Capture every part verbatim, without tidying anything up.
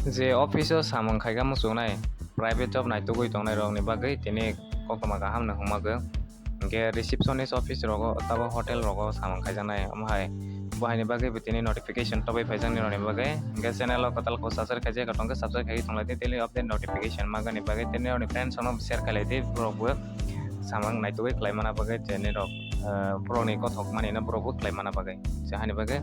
Je office o samung khaika muchungnai, private job naitugwi tongnai rokni bagwi tini koktwma kaham no hwnmagwi. Hwnkhe receptionist office rogo tabo hotel rogo samung khaijaknai, omo hai bo haini bagwi bo tini notification tobwi phaijak nini rokni bagwi. Hwnkhe channel o kwtal kok subscribe khaijak tongkhe subscribe khaiwi tonglaidi, daily update notification manani bagwi tini rokni friends rokno share khailai di, borok bo samung naitugwi khlai mana bagwi tini rok, ah, borokni kothok manino borok bo khlai mana bagwi. Je haini bagwi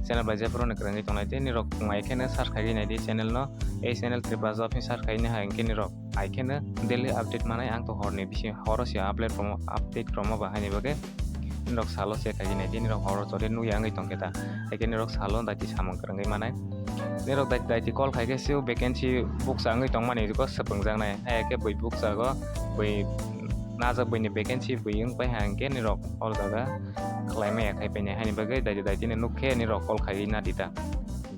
channel bai je phuru no kwrwngwi tonglai di, nini rok wngmai kheno search khaigwi nai di channel no, ei channel Tripura Job hinwi search khaigwi nai hai hwnkhe nini rok hai kheno daily update manai. Ang to horni bisi horo se update romo, update romo ba haini bagwi nini rok salo se khaigwi nai di, nini rok horo chode nukya wngwi tongkhe ta, hai khe nini rok salo daiti samung kwrwngwi manai. Nini rok daiti daiti call khaikhe sio vacancy bukcha wngwi tongmani ko swpwngjaknai, hai khe bui bukcha go bui najak buini vacancy bui wng pai hai hwnkhe nini rok o jaga khlai maya khai painai, haini bagwi daiti daiti ni nuk khe nini rok call khaiwi na di ta,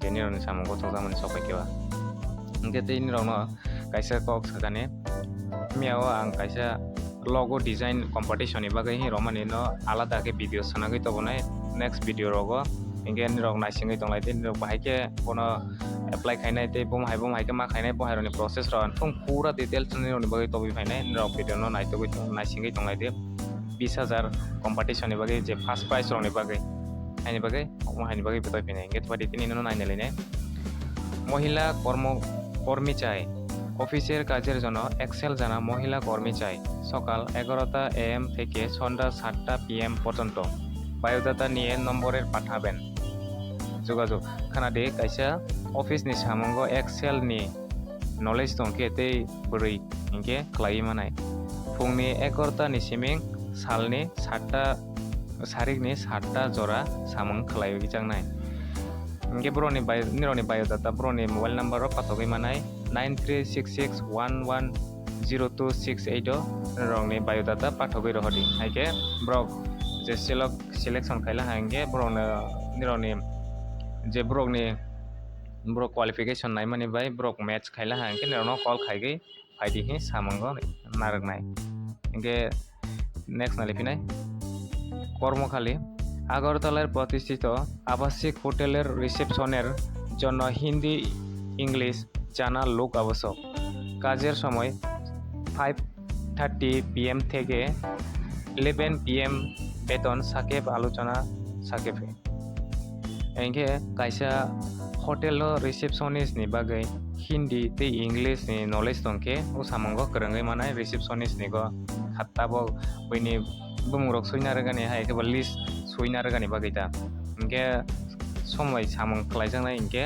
je nini rokni samung gothok jakmani sok pai khe ba. Hwnkhe tei nini rokno kaisa kok sakani, mia o ang kaisa logo design competition ni bagwi hin romani no alada khe video swnagwi tobonai, next video rogo hwnkhe nini rok naisingwi tonglai di, nini rok bahai khe bono apply khainai tei bomo hai bomo hai khe ma khainai, bo hai rokni process rok ang thung pura details nini rokni bagwi tobwi phainai, nini rok video no naitugwi tong-, naisingwi tonglai di. Bis hajar competition ni bagwi je first prize rokni bagwi, haini bagwi, omo haini bagwi bwtwi phainai. Hwnkhe twpadi tini no naina lainai. Mohila kormo, kormichai, officer kajer jono excel jana mohila kormichai, sokal egarota A M theke sonda satta P M porjonto. Biodata niye nomborer pathaben. Jogajog khanadi, kaisa office ni samungo excel ni knowledge tongkhe tei bwrwi hinkhe khlaiwi manai. Phungni egarota ni siming salni satta, sarikni satta jora samung khlaiwi jaknai. Hinkhe borokni bio-, nirokni biodata borokni mobile number o pathogwi manai nine three six six one one zero two six eight o nirokni biodata pathogwi rohordi. Haikhe borok je select, selection khaila ha hinkhe borokno nirokni je borokni borok qualification naimani bai borok match khaila ha hinkhe nirokno call khaigwi phaidi hi samungo narwknai. Hinkhe next nali phinai kormo khali Agartalar protistito abasik hoteler receptioner jonno Hindi, English jana lok abosok. Kajer somoi five thirty P M theke eleven P M beton sakep alochona sakep. Hinkhe kaisa hotel o receptionist ni bagwi Hindi tei English ni knowledge tongkhe o samungo kwrwngwi manai receptionist ni go khatta bo buini bumung rok suina rwgani hai khe bo list suina rwgani bagwi ta. Hinkhe somoi samung khlaijaknai hinkhe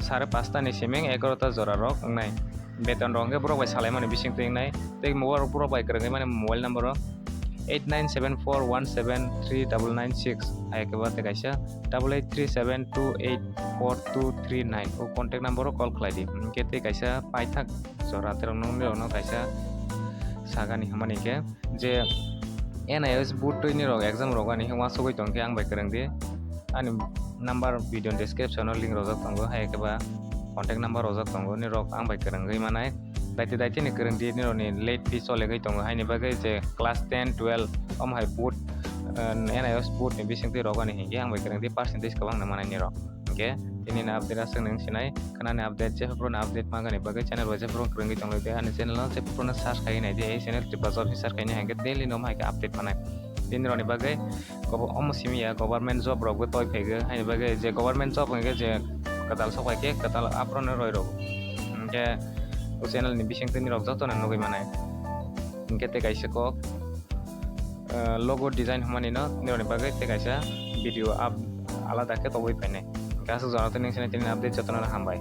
sare pasta ni siming egarota jora rok wngnai. Beton rok hinkhe borok bai salaimani bising twi wngnai. Tei mobile rok borok bai kwrwngwi mani mobile number o eight nine seven four one seven three double nine six, hai khe ba tei kaisa double eight three seven two eight four two three nine o contact number o call khlai di. Hinkhe tei kaisa paithak jora terok nokni rokno kaisa sagani hwnmani hinkhe je N I S board twi ni rok exam rok ani hinkhe uansugwi tongkhe ang bai kwrwng di. Ani number video description o link rojak tongo, hai khe ba contact number rojak tongo, nirok ang bai kwrwngwi manai. Daiti daiti ni kwrwng di, nirokni late fee solegwi tongo, haini bagwi je class ten, twelve omo hai board, eh, N I S board ni bising twi rok ani hinkhe ang bai kwrwng di, percentage kwbang no manai nirok. Hinkhe tini ni update aswk nung sinai, khwnani update, je phuru ni update mangani bagwi channel bai je phuru kwrwngwi tonglaidi, ani channel no je phuru no search khai nai di, ei channel Tripura Job ni search khai nai hinkhe daily no hai khe update manai. Tini rokni bagwi gobo-, omo simi ya government job rok bo toi phaigo, haini bagwi je government job hinkhe je kwtal sok hai khe kwtal aphuru no roi rw. Hinkhe o channel ni bising twi nirok joto no nugwi manai. Hinkhe tei kaisa kok, eh, logo design hwnmani no nirokni bagwi tei kaisa video up alada khe tobwi phainai. Hinkhe aswk jora twi nung sinai tini update jotono hambai.